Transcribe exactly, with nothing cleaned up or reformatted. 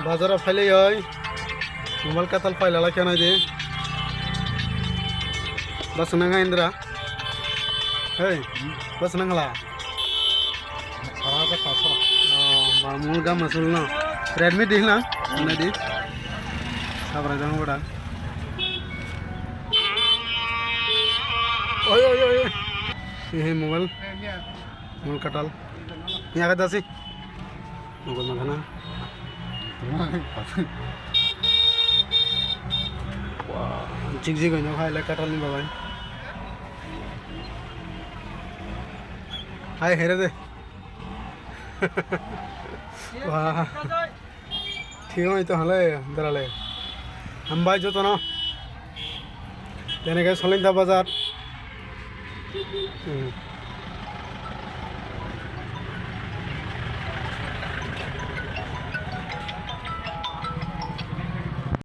Bazar o phailai oi. Mobile katal phaila lai khe nai di. Bas nang hai Indra. Hey, bas nang hala. Oh, ba mul gam masul no. Redmi di na. Nai di. Sabra jang boda. Oi, oi, oi, oi. He, he, mobile. Mul katal. Ni aga dasi. Mobile magana. Wah, jig jig oino hai le katal ni babai. Hai here de. Wah. Thik oi to hale, darale. Hambai jotono. Tene ke Solinta bazar. Hmm.